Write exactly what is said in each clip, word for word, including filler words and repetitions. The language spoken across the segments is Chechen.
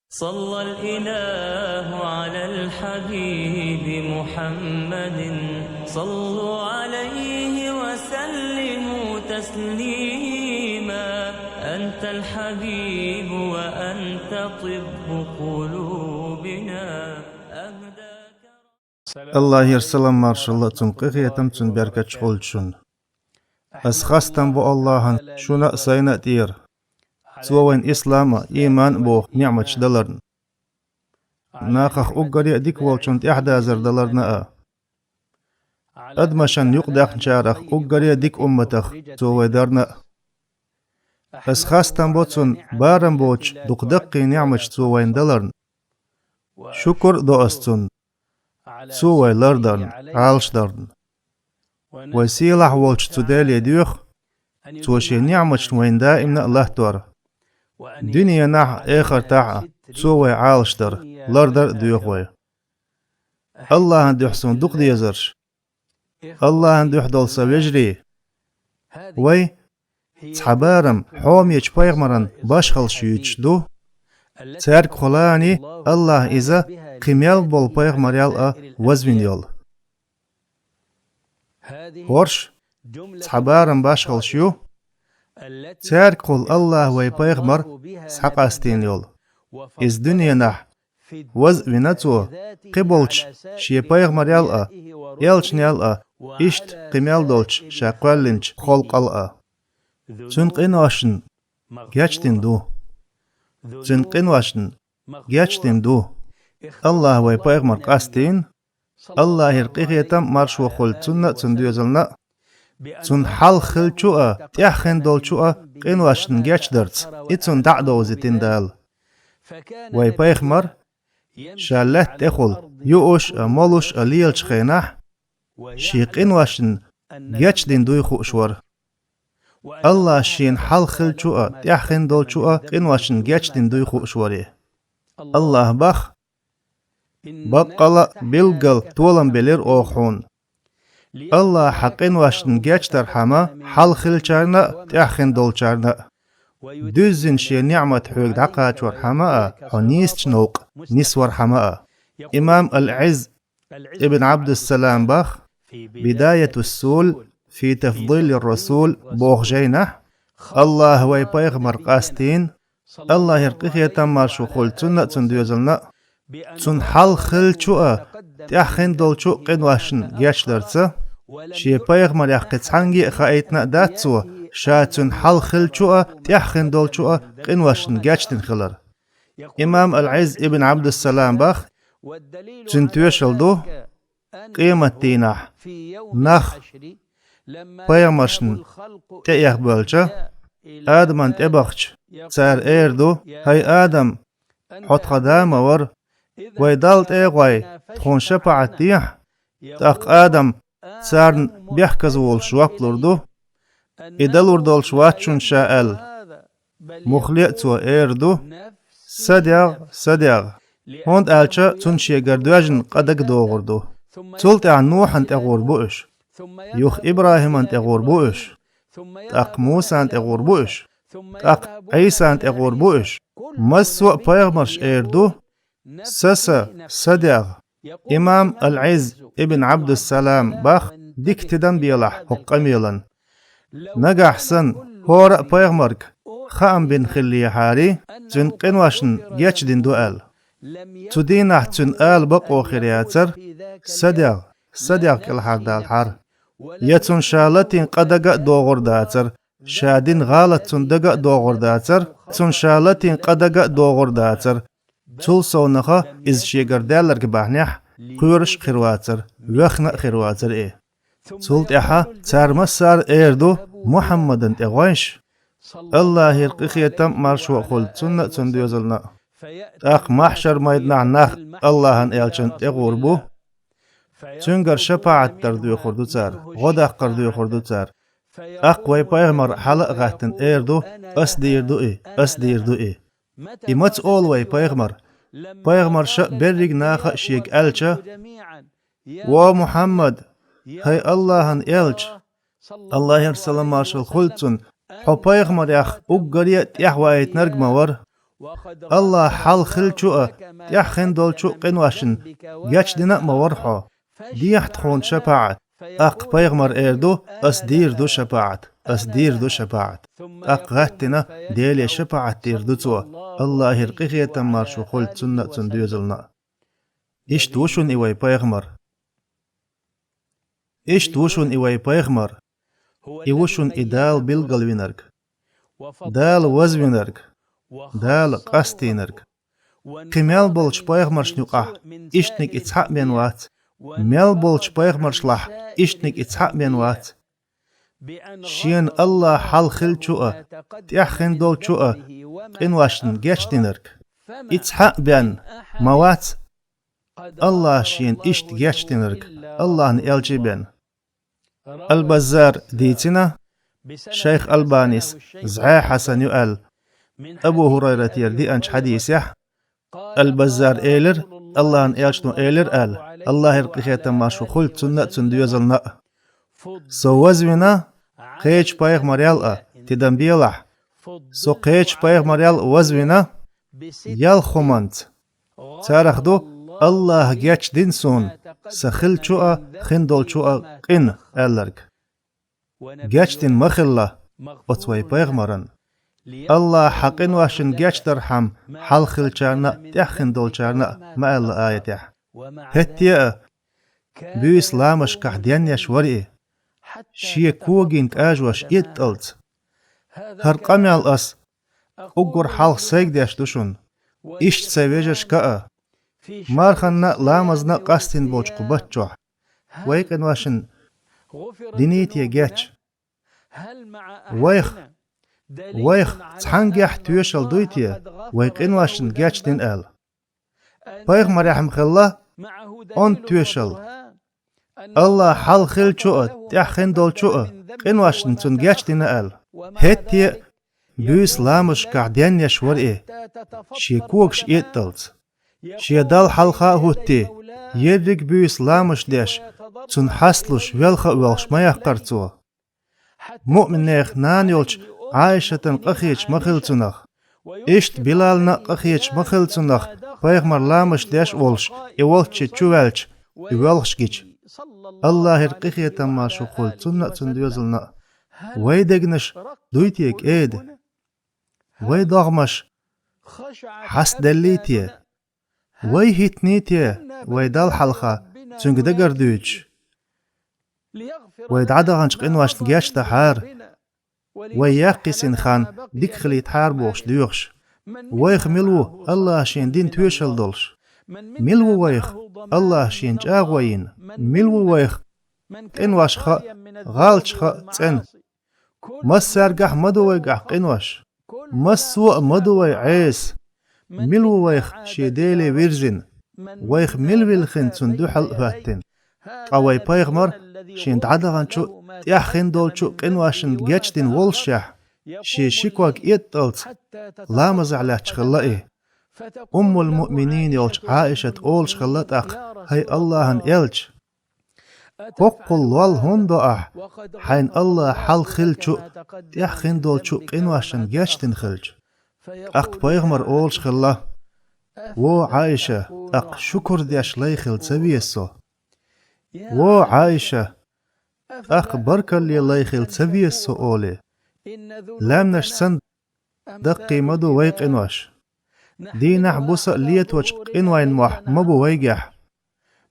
صلى الإله على الحبيب محمد. صلوا عليه وسلموا تسليما. أنت الحبيب وأنت طب قلوبنا. أهداك Аллахьера салам-маршалла, цун къинхетам, цун беркат хуьлда шуна. Ас хастам бу Аллахьан шуна а, сайна а тӀера, цо вайна ислам а, иман а боху ниӀматаш даларна, нахах уггаре а дика волчунна тӀаьхьадазар даларна а, адамашна юкъадаьхначарах уггаре а дика умматах цо вай дарна а. Ас хастам бу цунна барам боцуш дукха даккхий ниӀматаш цо вайна даларна. Шукур а до ас цунна, цо вай лардарна, Ӏалашдарна. Вай сийлахь волчу цу Деле доьху, цо шен ниӀматашна вайна даимна а латтор. Дуьненахь а, эхартахь а цо вай Ӏалашдар, лардар а доьху вай. Аллахьан дуьхьа суна дукха дезарш. Аллахьан дуьхьа долу сан вежарий, вай цхьа барам хьомечу пайхамаран башхаллаш юьйцуш ду, цаьргахула Аллахьа иза кхин мел болу пайхамарел а вазвина йолу. ХӀорш цхьа барам башхаллаш ю, цаьргахула Аллахьа вай пайхамар схьакъастийна йолу. Иза дуьненахь ваза а вина цо, кхин болчу шен пайхамарел а, элчанел а, иштта кхин мел долчу ша кхоьллинчу халкъал а. Цуьнан къиношна гечдина ду. Цуьнан къиношна гечдина ду. Аллахьа вай пайхамар къастийна, Аллахьера къинхетам а, маршо хуьлда цунна а, цуьнан доьзална а, цуьнан хьалха хиллачу а, тӀаьхьа хин долчу а къиношна гечдарца, и цунна дӀа а довзийтина Дала. Вай пайхамар ша лаьтта тӀехула юуш а, молуш а лелачу хенахь, шен къиношна гечдина дуй хууш вара. Аллахьа шена хьалха хиллачу а, тӀаьхьа хин долчу а къиношна гечдина дуй хууш вара. Аллахьа боху: «Баккъала а билггал толам белира оха хьуна. Аллахьа хьан къиношна гечдархьама, хьалха хиллачарна а, тӀаьхьа хин долчарна а, дуьззина шен ниӀмат хьоьга дӀакхачорхьама а, хьо нийсачу новкъа нисвархьама а». Имам Ал-Ӏизз ибн Ӏабдуссалам боху «Бидаятус-суль фи тафдилир-расуль» боху жайнахь: Аллахьа вай пайхамар къастийна, Аллахьера къинхетам а, маршо хуьлда цунна а, цуьнан доьзална а, цуьнан хьалха хиллачу а, тӀаьхьа хин долчу а къиношна гечдарца, шен пайхамарех кхин цхьаьнгге а хаийтина а дац цо, ша цуьнан хьалха хиллачу а, тӀаьхьа хин долчу а къиношна гечдина хилар. Имам Ал-Ӏизз ибн Ӏабдуссалам боху: цуьнан тоьшалла ду, къематдийнахь нах пайхамаршна тӀеэхбевлча, Адамна тӀебахча, цара эр ду: «ХӀай Адам, хьо тхан да ма вара, вай Далла тӀе а гӀой, тхуна шапаӀат дехьа». ТӀаккха Адам царна бехказа волуш жоп лур ду: «И далур долуш вац шуна ша», – аьлла. Муххале а цо эр ду: «СадегӀа, садегӀа», хӀунда аьлча цунна шегара доьжна къа дага догӀур ду. Цул тӀаьхьа Нухьана тӀе гӀур бу уьш, юха ИбрахӀимна тӀе гӀур бу уьш, тӀаккха Мусана тӀе гӀур бу уьш, тӀаккха Ӏийсана тӀе гӀур бу уьш. Массо а пайхамарша эр ду: «Са, са, садегӀа». Имам Ал-Ӏизз ибн Ӏабдуссалам боху дика тидам белахь хӀокху къамелан. Нагахь санна хӀора а пайхамарга хаам бина хиллехьарий, цуьнан къиношна гечдина ду аьлла. Цу дийнахь цуьнан ала бакъо хир яцара: «СадегӀа, садегӀа», кӀелхьардалахьара. Я цунна ша латийна къа дага а догӀур дацара, ша дина гӀалат цунна дага а догӀур дацара, цунна ша латийна къа дага а догӀур дацара. Цул совнаха иза шегара даьлларг бахьанехь кхоьруш а хир вацара, воьхна а хир вацара и. Цул тӀаьхьа цара массара а эр ду: «Мухьаммадна тӀе гӀойша». Аллахьера къинхетам а, маршо а хуьлда цунна а, цуьнан доьзална а. ТӀаккха махьшар-майданахь нах Аллахьан элчанна тӀе гӀур бу. Цуьнгара шапаӀат дар доьхур ду цара, гӀо даккхар доьхур ду цара. ТӀаккха вай пайхамар хьала а гӀаьттина эр ду: «Ас дийр ду и, ас дийр ду и». И маца олу вай пайхамар? Пайхамарша а, берриг наха а шега аьлча: «Ва Мухьаммад, хӀай Аллахьан элча, Аллахьера салам-маршалла хуьлда цунна, хьо пайхамарех уггаре а тӀаьхьаваийтинарг ма вара, Аллахь хьалха хиллачу а, тӀехь хин долчу а къиношна гечдина а ма вара хьо. Дехьа тхуна шапаӀат. ТӀаккха пайхамар эр ду: «Ас дийр ду шапаӀат, ас дийр ду шапаӀат». ТӀаккха гӀаттина, Деле шапаӀат дийр ду цо, Аллахьера къинхетам, маршо хуьлда цунна а, цун доьзална а. Иштта ву шуна и вай пайхамар. Иштта ву шуна и вай пайхамар. И ву шуна и Дала билгалвинарг, Дала вазвинарг, Дала къастийнарг. Кхин мел болчу пайхамаршна юкъахь иштаниг и цхьаъ бен вац. Мел болчу пайхамаршлахь иштаниг и цхьаъ бен вац. Шена Аллахь хьалха хиллачу а, тӀехь хин долчу а къиношна гечдинарг. И цхьаъ бен ма вац. Аллахь шена иштта гечдинарг, Аллахьан элча бен. Ал-Баззара дийцина, шайх Албанис зӀе хьасан ю аьлла, Абу ХӀурайратера деанчу хьадисехь, Ал-Баззара элира, Аллахьан элчано элира аьлла, Аллахьера къинхетам, маршо хуьлда цунна а, цун доьзална а: «Со вазвина кхечу пайхамарел а, тидам белахь, со кхечу пайхамарел а вазвина ялх хӀуманца. Царах ду: „Аллахьа гечдина суна, сан хиллачу а, хин долчу а къина“, аьлларг. Гечдина ма хилла оцу вай пайхамаран. Аллахь хьан къиношна гечдархьама, хьалха хиллачарна а, тӀехь хин долчарна а ма аьлла аятехь. ХӀетте а буьйса ламазашкахь денъеш вара и, шен когина кӀажош этталц. ХӀара къамел ас уггар хьалха сайга деш ду шуна. Иштта сайн вежаршка а, марханна а, ламазна а къастийна болчу кху баттахь, вай къиношна диний те геч? Вайх, вайх цхьаьнггехь тоьшалла дуй те, вай къиношна гечдина аьлла?» Пайхамарехь-м хилла онда тоьшалла: Аллахь хьалха хиллачу а, тӀехь хин долчу а къиношна цунна гечдина аьлла. ХӀетте а буьйса ламазашкахь денъеш вара и, шен когаш этталц. Шен Далла хьалха а хӀуттий, ерриг буьйса ламазаш деш, цунна хьасталуш, велха а воьлхуш ма яьккхара цо. Муъминех нана йолчу Ӏайшатан къахеташ ма хилла цунах. Иштта Билална а къахеташ ма хилла цунах, пайхамар ламазаш деш а волуш, и волчче чу ваьлча, и воьлхуш гича. Аллахьера къинхетам, маршо хуьлда цунна а, цун доьзална а. Вай дегнаш дуй те кӀеда? Вай догӀмаш хьастаделлий те? Вай хӀиттиний те вай Далла хьалха, Цуьнга дагардуьйцуш? Вай дӀадаханчу къиношна гечдахьара, вай яккхийсина хан дика хилийтахьара бохуш доьхуш. Вайх мила ву Аллахь Шена дина тоьшалла долуш? Мила ву вайх Аллахь Шена чӀагӀо йина? Мила ву вайх къиношха а, гӀалаташха а цӀена? Массаьргахь ма ду вайгахь къинош. Массо а ма ду вай Ӏеса. Мила ву вайх шен Деле вирзина? Вайх мила вилхина цунна дуьхьал а хӀоьттина? Ткъа вай пайхамар шен дӀадаханчу а, тӀехь хин долчу а къиношна гечдина воллушехь, шен ши ког этталц ламазехь лаьтташ хилла и. Уммул-муъминин йолчу Ӏаишата олуш хилла тӀаккха: «ХӀай Аллахьан элча, хӀоккхул лол хӀунда до ахь, хьайна Аллахь хьалха хиллачу а, тӀехь хин долчу а къиношна гечдина хилча?» ТӀаккха пайхамар олуш хилла: «Во Ӏайша, тӀаккха шукур деш лай хила ца веза со? Во Ӏайша, тӀаккха баркалле лай хила ца веза со?» олий. Лаьмнаш санна даккхий ма ду вай къинош. Дийнахь-буса а леточу къинойн мохь ма бу вайгахь.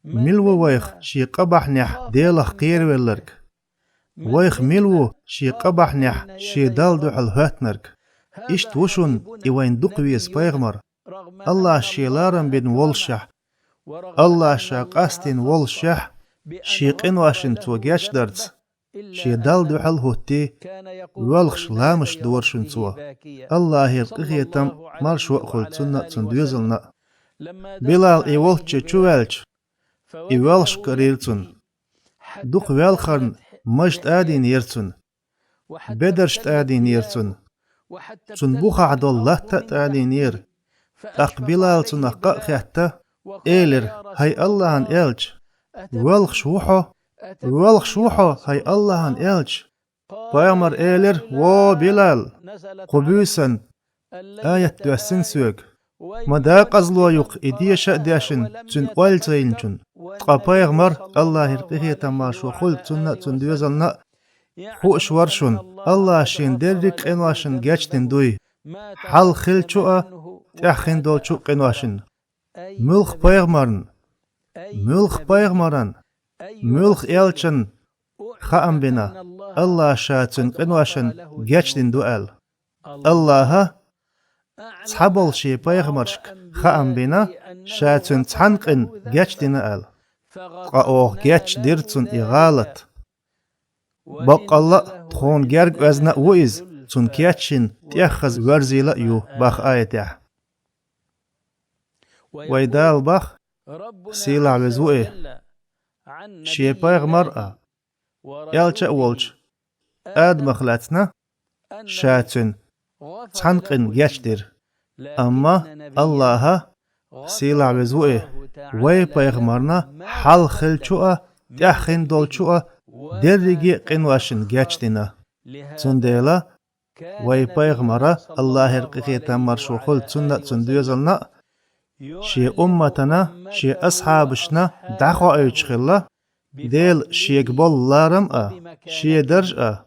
Мила ву вайх шен къа бахьанехь Делах кхеравелларг? Вайх мила ву шен къа бахьанехь шен Далла дуьхьал хӀоьттинарг? Иштта ву шуна и вайн дукха веза пайхамар, Аллахь шен ларам бина воллушехь, Аллахь ша къастийна воллушехь, шен къиношна цо гечдарца, шен Далла дуьхьал а хӀуттий, воьлхуш ламазаш дора шуна цо. Аллахьера къинхетам, маршо а хуьлда цунна а, цун доьзална а. Билал и волчче чу ваьлча, и воьлхуш карийра цунна. Дукха воьлхарна маж тӀадийнера цунна. Бедарш тӀадийнера цунна. Цунна бухахь долу латта а тӀадийнера. ТӀаккха Билал цунах къа а хетта, элира: «ХӀай Аллахьан элча, воьлхуш ву хьо? Воьлхуш ву хьо, хӀай Аллахьан элча?» Пайхамар элира: «Во Билал, кху буьйсан Аят доьссина соьга. Ма декъазло ю-кх и деша а дешна, цуьнан ойла ца йинчун. Ткъа пайхамар, Аллахьера къинхетам, маршо хуьлда цунна а, цуьнан доьзална а, хууш вара шуна, Аллахьа шена дерриг а къиношна гечдина дуй. Хьалха хиллачун а, тӀаьхьа хин долчун а къиношна. Муьлхха пайхамарна, муьлхха пайхамарна, муьлхха элчанна хаам бина, Аллахьа ша цуьнан къиношна гечдина ду аьлла. Аллахьа цхьаболу шен пайхамаршка хаам бина, ша цуьнан цхьана къина гечдина аьлла. Ткъа оха гечдира цунна и гӀалат. Баккъалла а тхуна герга оьзна а ву иза, цунна кечйина тӀеххьаза верзийла а ю, боху аятехь. Вайн Дала боху, сийлахь веза ву и, шен пайхамар а, элча а волчу Адамах лаьцна, ша цуьнан цхьана къина гечдира. Амма Аллахьа, сийлахь веза ву и, вайн пайхамарна хьалха хиллачун а, тӀаьхьа хин долчун а дерриге а къиношна гечдина. Цундела вайн пайхамара, Аллахьера къинхетам, маршо хуьлда цунна а, цуьнан доьзална а, шен умматана, шен асхьабашна дӀахоуьйтуш хилла, Дела шега болу ларам а, шен дарж а,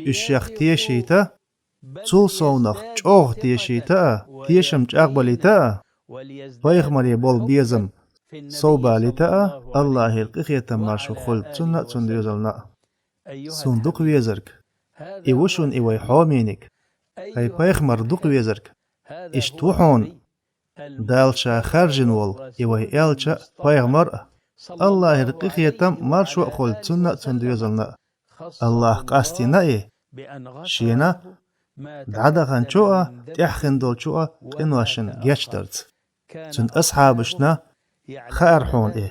уьш шех тешийта, цул совнах чӀогӀа тешийта а, тешам чӀагӀбалийта а, пайхамаре болу безам совбалийта а, Аллахьера къинхетам, маршо хуьлда цунна а, цуьнан доьзална а. Суна дукха везарг, и ву шуна и вайн хьомениг. ХӀай пайхамар, дукха везарг, иштта ву хьуна Дала ша хаьржина волу и вайн элча а, пайхамар а, Аллахьера къинхетам, маршо а хуьлда цунна а, цуьнан доьзална а. Аллахьа къастийна и, шена дӀадаханчун а, тӀаьхьа хин долчун а къиношна гечдарца. Цуьнан асхьабашна хаьара хьуна и.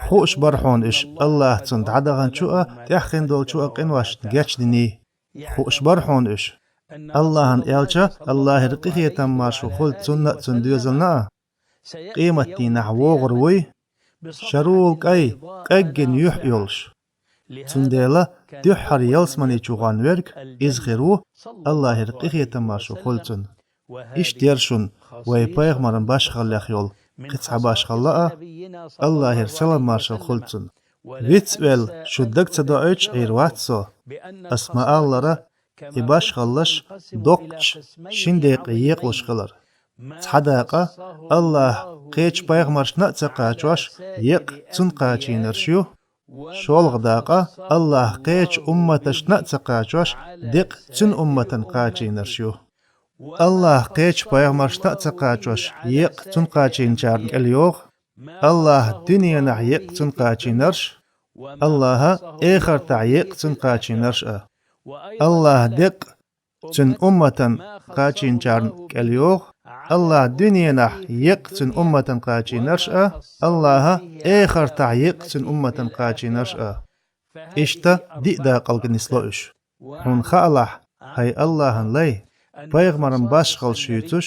Хууш бара хьуна уьш, Аллахьа цунна дӀадаханчун а, тӀаьхьа хин долчун а къиношна гечдиний. Хууш бара хьуна уьш. Аллахьан элча, Аллахьера къинхетам, маршо хуьлда цунна а, цуьнан доьзална а, къематдийнахь вогӀур вуй, шарул кӀай, къеггина юьхь а йолуш. Цундела дуьххьара ялсамани чу гӀон верг иза хир ву, Аллахьера къинхетам, маршо хуьлда цунна. Иштта яра шуна вайн пайхамаран башхаллех йолу кхин цхьа башхалла а, Аллахьера салам-маршалла хуьлда цунна. Вицвелла, шу дага ца доуьйтуш Ӏийр вац со, ас ма-аллара, и башхаллаш доккхачу шина декъе екъалуш хилар. Цхьа дакъа Аллахьа кхечу пайхамаршна а ца кхачош, еккъа цунна кхачийнарш ю. ШолгӀа дакъа Аллахьа кхечу умматашна а ца кхачош, деккъа цуьнан умматана кхачийнарш ю. Аллахьа кхечу пайхамаршна а ца кхачош, еккъа цунна кхачийначарна кӀел йогӀу. Аллахьа дуьненахь еккъа цунна кхачийнарш, Аллахьа эхартахь еккъа цунна кхачийнарш а. Аллахьа деккъа цуьнан умматана кхачийначарна кӀел йогӀу, Аллахьа дуьненахь еккъа цуьнан умматана кхачийнарш а, Аллахьа эхартахь еккъа цуьнан умматана кхачийнарш а. Иштта диъ дакъалга нисло уьш. Хьуна хаалахь, хӀай Аллахьан лай, пайхамаран башхаллаш юьйцуш,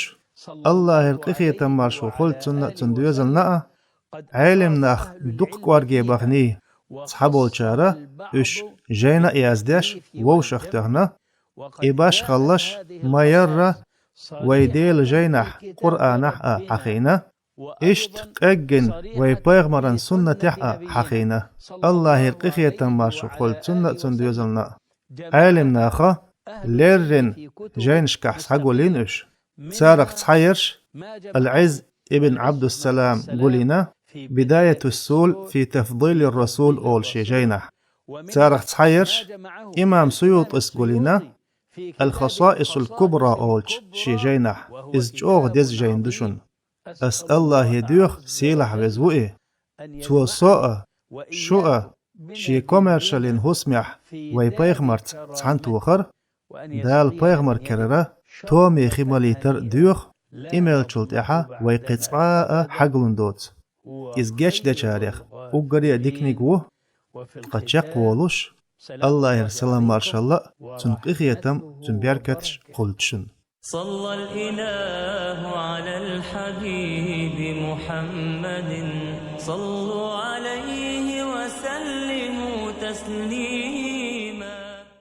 Аллахьера къинхетам, маршо хуьлда цунна а, цуьнан доьзална а, Ӏелам нах дукха кӀорге баханий, цхьаболчара уьш жайна а яздеш, вовшах тоьхна, и башхаллаш ма-ярра вайн Делан жайнахь, Къуръанахь а хьахийна. Иштта къеггина вайн пайхамаран суннатехь а хьахийна. Аллахьера къинхетам, маршо хуьлда цунна а, цуьнан доьзална а. Ӏелам наха леррина жайнашкахь схьагулйина уьш. Царах цхьаерш Ал-Ӏизз ибн Ӏабдуссалам гулйина «Бидаятус-сул фи тафдилир-расул» олу шен жайнахь. Царах цхьаерш имам СуютӀис гулйина «Ал-Хасаисул-Кубра» олучу шен жайнахь. Иза чӀогӀа деза жайна ду шуна. Ас Аллахье доьху, сийлахь веза ву и, цо со а, шу а шен комаьршаллин хӀусамехь вайн пайхамарца цхьаьна тохар, Дала пайхамар карара томе хи малийтар а доьху, и мелчул тӀаьхьа вай кхин цкъа а хьагалун доцу. Иза гечдечарех уггаре а диканиг ву, ткъа чекхволуш, Аллахьера салам-маршалла а, цуьнан къинхетам а, цуьнан беркаташ а хуьлда шуна. صلى الإله على الحبيب محمد. صلوا عليه وسلموا تسليما.